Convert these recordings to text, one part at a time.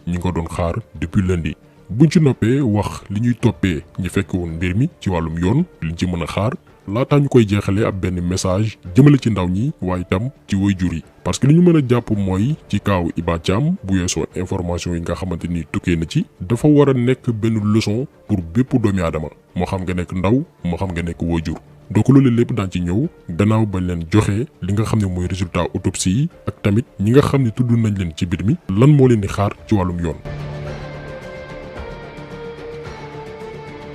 ñi nga doon xaar depuis lundi. buñ ci noppee wax li ñuy toppee ñi fekk woon mbir mi ci wàllum yoon liñ ci mën a xaar laataa ñu koy jeexalee ab benn message jëmale ci ndaw ñi waaye itam ci waajur yi. parce que li ñu mën a jàpp mooy ci kaaw Hiba Thiam bu weesoo information yi nga xamante ni tukkee na ci dafa war a nekk benn leçon pour bépp doomi aadama moo xam nga nekk ndaw moo xam nga nekk waajur. donc loolu lépp daan ci ñëw gannaaw bañ leen joxe li nga xam ne mooy résultat autopsie yi ak tamit ñi nga xam ne tudd nañ leen ci mbir mi lan moo leen di xaar ci wàllum yoon.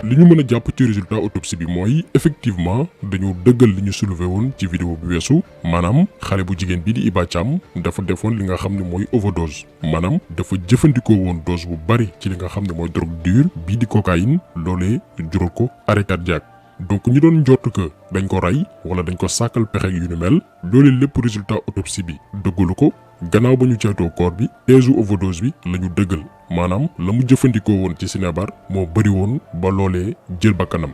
li ñu mën a jàpp ci résultat autopsie bi mooy effectivement dañu dëggal li ñu soulevé woon ci vidéo bi weesu maanaam xale bu jigéen bii di Hiba Thiam dafa defoon li nga xam ne mooy overdose maanaam dafa jëfandikoo woon dose bu bari ci li nga xam ne mooy drogue dure bii di cocaïne loolee jural ko arrêt cardiaque. donc ñi doon njort que dañ ko rey wala dañ ko sàkkal pexe yu ni mel loolee lépp résultat autopsie bi dëggalu ko gannaaw ba ñu caytoo corps bi teesu overdose bi la ñu dëggal maanaam la mu jëfandikoo woon ci sinébar moo bëri woon ba loolee jël bakkanam.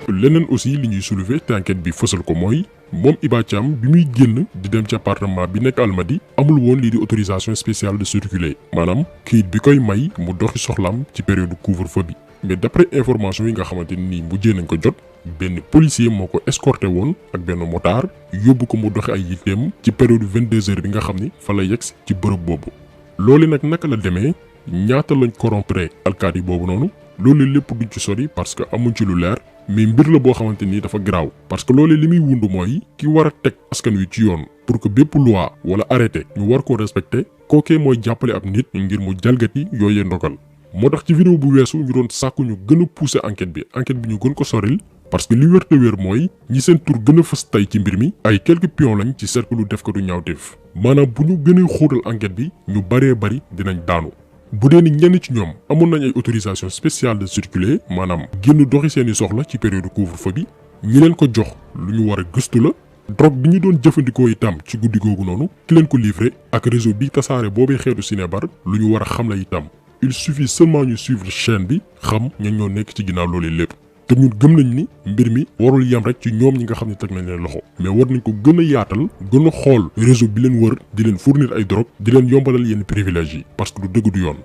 leneen aussi li ñuy soulever te enquête bi fësal ko mooy moom Hiba Thiam bi muy génn di dem ci appartement bi nekk Almadi amul woon lii di autorisation spéciale de circuler maanaam kayit bi koy may mu doxi soxlaam ci période couvre-feu bi. mais d'après information yi nga xamante ni mujjee nañ ko jot benn policier moo ko escorté woon ak benn motard yóbbu ko mu doxi ay yitteem ci période 22h bi nga xam ni fa la yegsi ci bërëb boobu. loolu nag naka la demee ñaata lañ corrompre alkaati boobu noonu loolu lépp duñ ci sori parce que amuñ ci lu leer. mais mbir la boo xamante ni dafa garaaw parce que loolee li muy wund mooy ki war a teg askan wi ci yoon pour que bépp loi wala arrêté ñu war koo respecté kookee mooy jàppale ab nit ngir mu jalgati yooyee ndogal. moo tax ci vidéo bu weesu ñu doon sàkku ñu gën a pousser enquête bi ñu gën ko soril parce que li wér te wér mooy ñi seen tur gën a fës tey ci mbir mi ay quelques pions lañ ci cercle lu def ko du ñaawteef maanaam bu ñu gën a xóotal enquête bi ñu bëree bëri dinañ daanu. bu dee ni ñenn ci ñoom amoon nañ ay autorisation spéciale de circuler maanaam génn doxi seeni soxla ci période couvre-feu bi ñi leen ko jox lu ñu war a gëstu la drogue bi ñu doon jëfandikoo itam ci guddi googu noonu ki leen ko livré ak réseau bi tasaare boobee xeetu sinébar lu ñu war a xam la itam il suffit seulement ñu suivre chaîne bi xam ñan ñoo nekk ci ginnaaw loolee lépp. te ñun gëm nañ ni mbir mi warul yam rek ci ñoom ñi nga xam ne teg nañ leen loxo mais war nañ ko gën a yaatal gën a xool réseau bi leen wër di leen fournir ay drogue di leen yombalal yenn privilèges yi parce que du dëgg du yoon.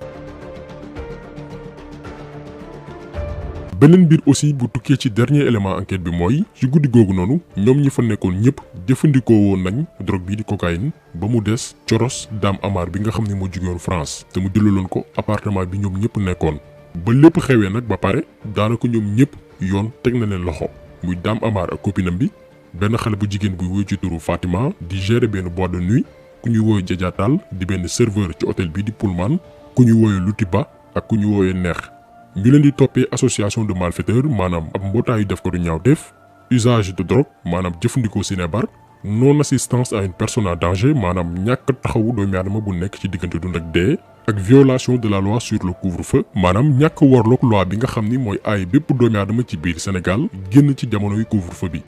beneen mbir aussi bu tukkee ci dernier élément enquête bi mooy ci guddi googu noonu ñoom ñi fa nekkoon ñëpp jëfandikoo woon nañ drogue bii di cocaïne ba mu des Coros Dame Amar bi nga xam ne moo jógewoon France te mu jëlaloon ko appartement bi ñoom ñëpp nekkoon. ba lépp xewee nag ba pare daanaka ñoom ñëpp yoon teg na leen loxo muy Dame Amar ak copinam bi benn xale bu jigéen buy woy ci turu Fatima di gérer benn boîte de nuit ku ñuy woowee Jajaatal di benn serveur ci hôtel bi di Pullman ku ñuy woowee Lutiba ak ku ñuy woowee Neex. ñu leen di toppee association de malfaiteurs maanaam ab mbootaayu def ko du ñaawteef usage de drogue maanaam jëfandikoo sinébar non assistance à une personne en danger maanaam ñàkk taxawu doomu aadama bu nekk ci diggante dund ak dee. ak violation de la loi sur le couvre-feu maanaam ñàkk warloog loi bi nga xam ni mooy aay bépp doomi aadama ci biir Sénégal génn ci jamonoy couvre-feu bi.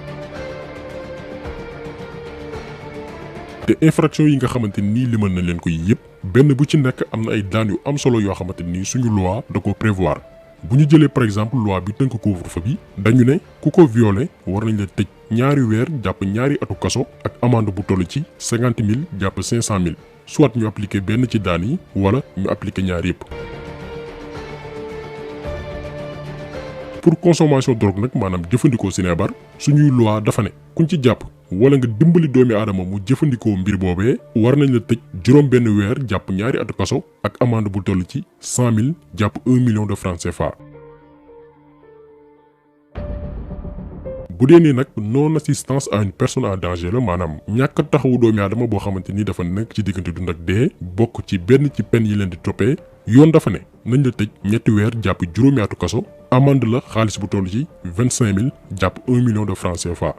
te infraction yi nga xamante ni limal na leen ko yëpp benn bu ci nekk am na ay daan yu am solo yoo xamante ni suñu loi da ko prévoir bu ñu jëlee par exemple loi bi tënk couvre-feu bi dañu ne ku ko violé war nañ la tëj ñaari weer jàpp ñaari atu kaso ak amende bu toll ci 50 000 jàpp 500 000. soit ñu appliqué benn ci daan yi wala ñu appliqué ñaar yëpp. pour consommation drogue nag maanaam jëfandikoo sinébar suñuy loi dafa ne kuñ ci jàpp wala nga dimbali doomi aadama mu jëfandikoo mbir boobee war nañ la tëj juróom benn weer jàpp ñaari atu kaso ak amende bu toll ci 100 000 jàpp 1 million de francs CFA. bu dee nii nag non assistance à une personne en danger la maanaam ñàkk taxawu doomi aadama boo xamante ni dafa nekk ci diggante dund ak dee bokk ci benn ci peine yi leen di toppee yoon dafa ne nañ la tëj ñetti weer jàpp juróomi atu kaso amende la xaalis bu toll ci 25 000 jàpp 1 million de francs CFA.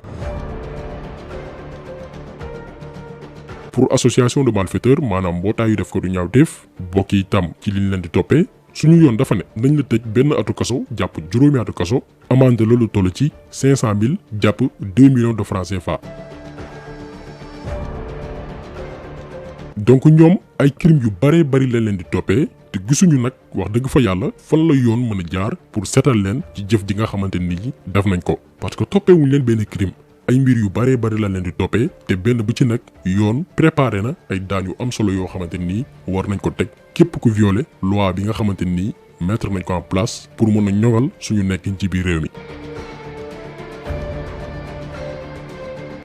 pour association de malfaiteurs maanaam mbootaayu def ko du ñaawteef bokk itam ci liñ leen di toppee. suñu yoon dafa ne nañ la tëj benn atu kaso jàpp juróomi atu kaso amende la lu toll ci 500 000 jàpp 2 millions de francs CFA. donc ñoom ay crimes yu bëree bëri lañ leen di toppee te gisuñu nag wax dëgg fa yàlla fan la yoon mën a jaar pour seetal leen ci jëf ji nga xamante ni def nañ ko parce que toppee wuñ leen benn crime ay mbir yu bare bari la leen di toppee te benn bu ci nag yoon préparé na ay daan yu am solo yoo xamante ni war nañ ko teg képp ku violé loi bi nga xamante ni mettre nañ ko en place pour mën a ñoŋal suñu nekkin ci biir réew mi.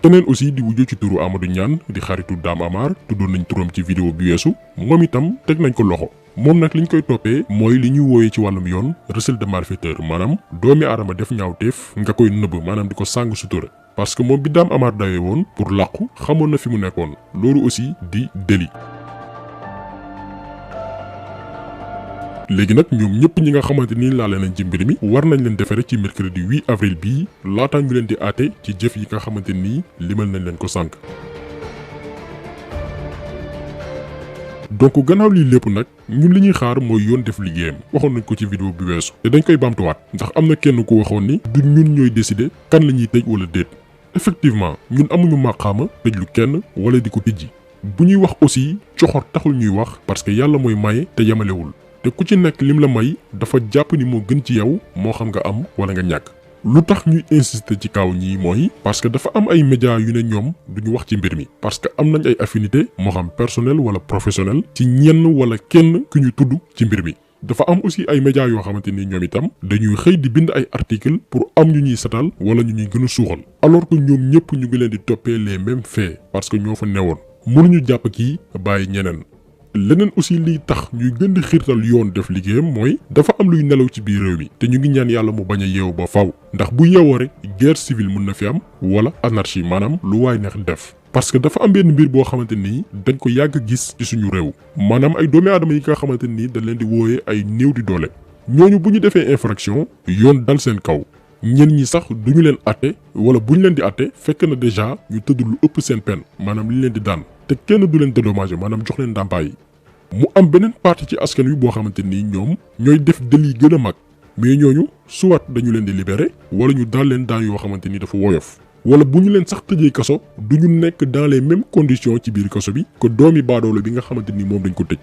keneen aussi di wujjo ci turu Amadou Niane di xaritu Dame Amar tuddoon nañ turam ci vidéo bi weesu moom itam teg nañ ko loxo. moom nag liñ koy toppee mooy li ñuy wooyee ci wàllum yoon recel de malfaiteur maanaam doomi aadama def ñaawteef nga koy nëbb maanaam di ko sàng sutura parce que moom bi Dame Amar dawee woon pour làqu xamoon na fi mu nekkoon loolu aussi di délit. léegi nag ñoom ñëpp ñi nga xamante ni laale nañ ci mbir mi war nañ leen defere ci mercredi 8 avril bii laata ñu leen di àtte ci jëf yi nga xamante ni limal nañ leen ko sànq. donc gannaaw lii lépp nag ñun li ñuy xaar mooy yoon def liggéeyam waxoon nañ ko ci vidéo bi weesu te dañ koy baamtuwaat ndax am na kenn ku waxoon ni du ñun ñooy décider kan la ñuy tëj wala déet effectivement ñun amuñu màqaama tëj lu kenn wala di ko tijji bu ñuy wax aussi coxor taxul ñuy wax parce que yàlla mooy maye te yamalewul te ku ci nekk lim la may dafa jàpp ni moo gën ci yow moo xam nga am wala nga ñàkk. lu tax ñuy insister ci kaw ñii mooy parce que dafa am ay médias yu ne ñoom duñu wax ci mbir mi parce que am nañ ay affinité moo xam personnel wala professionnel ci ñenn wala kenn ku ñu tudd ci mbir mi. dafa am aussi ay médias yoo xamante ni ñoom itam dañuy xëy di bind ay article pour am ñu ñuy satal wala ñu ñuy gën a suuxal alors que ñoom ñëpp ñu ngi leen di toppee les mêmes faits parce que ñoo fa newoon mënuñu jàpp kii bàyyi ñeneen. leneen aussi liy tax ñuy gën di xiirtal yoon def liggéeyam mooy dafa am luy nelaw ci biir réew mi te ñu ngi ñaan yàlla mu bañ a yeewu ba faw ndax bu yeewoo rek guerre civile mën na fi am wala anarchie maanaam lu waay neex def. parce que dafa am benn mbir boo xamante ni dañ ko yàgg gis ci suñu réew maanaam ay doomi aadama yi nga xamante ni dañ leen di wooyee ay néew di doole ñooñu bu ñu defee infraction yoon dal seen kaw ñenn ñi sax duñu leen atte wala bu ñu leen di atte fekk na déjà ñu tëdd lu ëpp seen peine maanaam li leen di daan te kenn du leen dédommagé maanaam jox leen ndàmpaay yi mu am beneen partie ci askan wi boo xamante ni ñoom ñooy def délit gën a mag mais ñooñu soit dañu leen di libéré wala ñu daan leen daan yoo xamante ni dafa woyof wala bu ñu leen sax tëjee kaso du ñu nekk dans les mêmes conditions ci biir kaso bi que doomi baadoolo bi nga xamante ni moom dañ ko tëj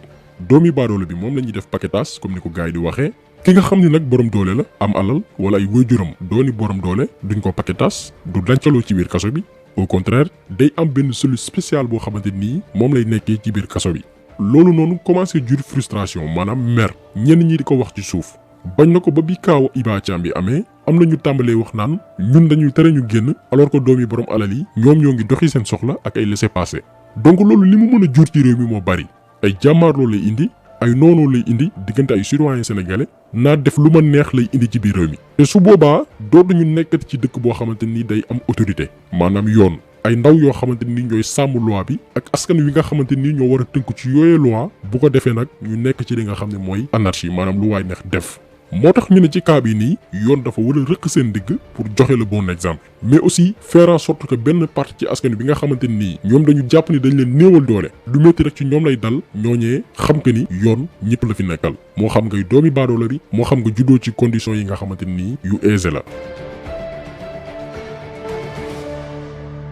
doomi baadoolo bi moom la ñuy def paquetage comme ni ko gars yi di waxee ki nga xam ni nag borom doole la am alal wala ay waajuram dooni borom doole duñ ko paquetage du dancaloo ci biir kaso bi au contraire day am benn cellule spéciale boo xamante ni moom lay nekkee ci biir kaso bi loolu noonu commencé jur frustration maanaam mer ñenn ñi di ko wax ci suuf bañ na ko ba bi kaaw Iba Thiam bi amee am na ñu tàmbalee wax naan ñun dañuy tere ñu génn alors que doomi borom alal yi ñoom ñoo ngi doxi seen soxla ak ay laissez-passer donc loolu li mu mën a jur ci réew mi moo bari ay jàmmaarloo lay indi ay noonoo lay indi diggante ay citoyens sénégalais naa def lu ma neex lay indi ci biir réew mi te su boobaa dootuñu nekkati ci dëkk boo xamante ni day am autorité maanaam yoon ay ndaw yoo xamante ni ñooy sàmm loi bi ak askan wi nga xamante ni ñoo war a tënku ci yooyee loi bu ko defee nag ñu nekk ci li nga xam ne mooy anarchie maanaam lu waay neex def moo tax ñu ne ci cas bi nii yoon dafa war a rëq seen digg pour joxe le bon exemple mais aussi faire en sorte que benn partie ci askan bi nga xamante ni ñoom dañu jàpp ni dañ leen néewal doole lu métti rek ci ñoom lay dal ñooñee xam que ni yoon ñëpp la fi nekkal moo xam ngay doomi baadoola bi moo xam nga juddoo ci conditions yi nga xamante ni yu aisé la.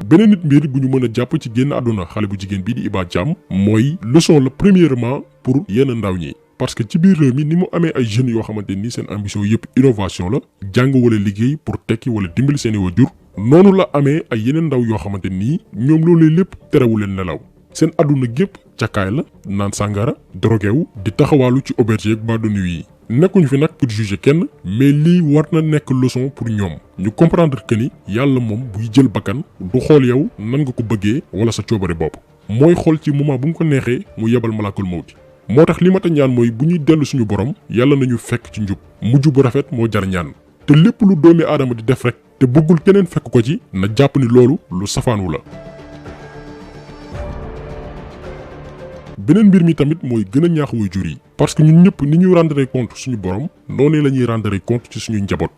beneen nit mbir bu ñu mën a jàpp ci génn àdduna xale bu jigéen bii di Iba Thiam mooy leçon la premièrement pour yenn ndaw ñi parce que ci biir réew mi ni mu amee ay jeunes yoo xamante ni seen ambition yëpp innovation la jàng wala liggéey pour tekki wala dimbali seeni waajur noonu la amee ay yeneen ndaw yoo xamante ni ñoom loolu lépp terewu leen nelaw seen àdduna gépp cakaay la naan sàngara drogué wu di taxawaalu ci auberge ak boîte de nuit yi nekkuñu fi nag pour juger kenn mais lii war na nekk leçon pour ñoom ñu comprendre que ni yàlla moom buy jël bakkan du xool yow nan nga ko bëggee wala sa coobare bopp mooy xool ci moment bu mu ko neexee mu yebal malakul mawti moo tax li ma ta ñaan mooy bu ñuy dellu suñu borom yàlla nañu fekk ci njub mujj bu rafet moo jar ñaan te lépp lu doomi aadama di def rek te bëggul keneen fekk ko ci na jàpp ni loolu lu safaanu la. beneen mbir mi tamit mooy gën a ñaax waajur yi parce que ñun ñëpp ni ñuy rendre compte suñu borom noonu la ñuy rendre compte ci suñu njaboot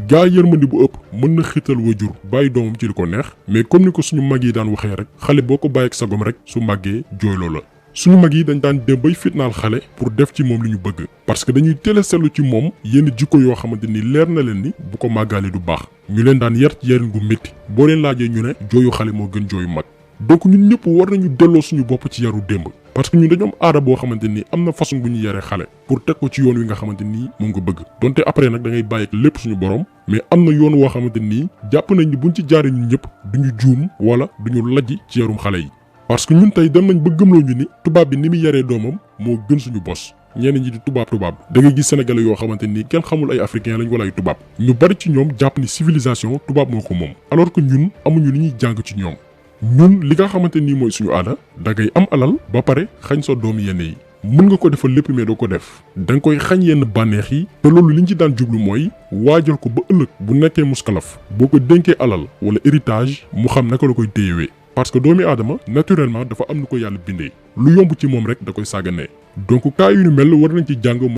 gaa yërmandi bu ëpp mën na xiital waajur bàyyi doomam ci li ko neex mais comme ni ko suñu mag yi daan waxee rek xale boo ko bàyyi ak sagom rek su màggee jooyloo la suñu mag yi dañ daan dem bay fitnaal xale pour def ci moom li ñu bëgg parce que dañuy teel a seetlu ci moom yenn jikko yoo xamante ni leer na leen ni bu ko màggaale du baax ñu leen daan yar ci yarin gu métti boo leen laajee ñu ne jooyu xale moo gën jooyu mag donc ñun ñëpp war nañu delloo suñu bopp ci yaru démb parce que ñun dañu am aada boo xamante ni am na façon bu ñu yaree xale pour teg ko ci yoon wi nga xamante ni moom nga bëgg donte après nag da ngay bàyyi ak lépp suñu borom mais am na yoon woo xamante ni jàpp nañ ni buñ ci jaaree ñun ñëpp duñu juum wala duñu lajj ci yarum xale yi parce que ñun tey dem nañ ba gëmloo ñu ni tubaab bi ni muy yaree doomam moo gën suñu bos ñenn ñi di tubaab da ngay gis sénégalais yoo xamante ni kenn xamul ay africain lañ wala ay tubaab ñu bari ci ñoom jàpp ni civilisation tubaab moo ko moom alors que ñun amuñu li ñuy jàng ci ñoom ñun li nga xamante ni mooy suñu aada da ngay am alal ba pare xañ sa doom yenn yi mën nga ko defal lépp mais doo ko def da nga koy xañ yenn bànneex yi te loolu liñ ci daan jublu mooy waajal ko ba ëllëg bu nekkee muskalaf boo ko dénkee alal wala héritage mu xam naka la koy téyewee parce que doomi aadama naturellement dafa am nu ko yàlla bindee lu yomb ci moom rek da koy sàgganee donc cas yu ni mel war nañ ci jàng